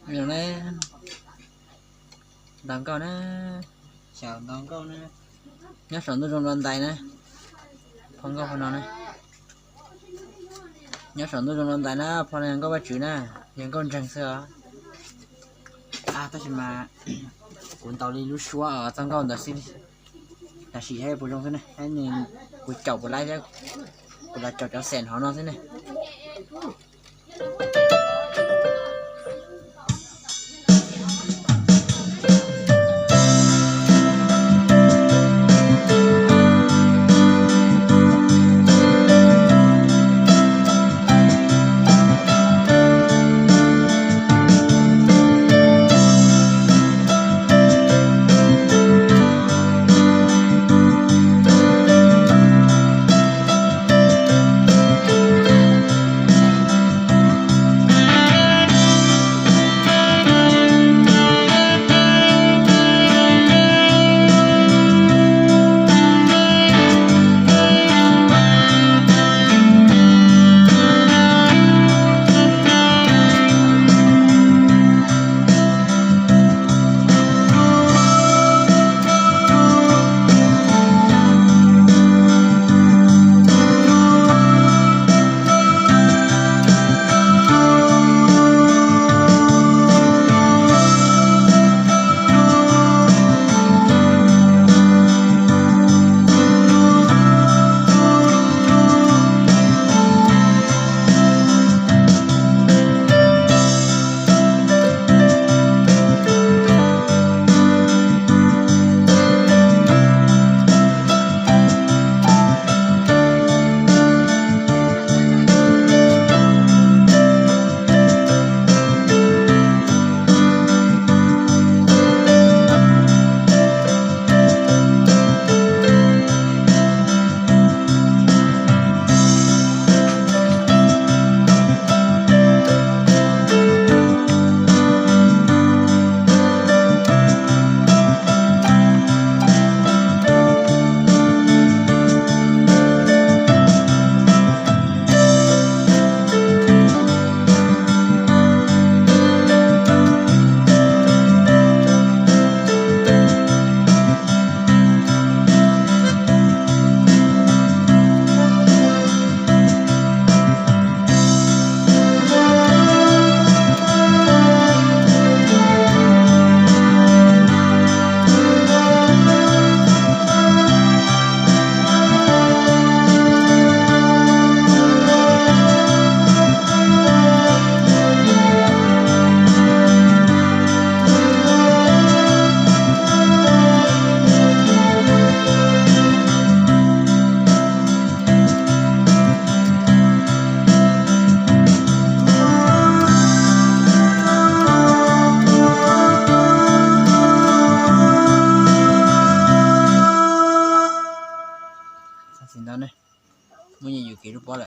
Zoo na, ntaus nkauj na, xyaum ntaus nkauj na, nyob saum ntuj zoo dua ntais na, phoj nkauj phoj no na, nyob saum ntuj zoo dua ntais na, phoj no yog nkauj Vajtswv na, yog nkauj ntseeg xwb os. Tab sis mas kuv ntaus li lub suab txoj nkauj ntawd xwb li, tam sim puas zoo xwb ne, kuv caum puas laib thiab, kuv los caum cov xeem hauv no xwb ne. Txog txim ntawd ne, muaj nyiaj yus kev lub pob lawm.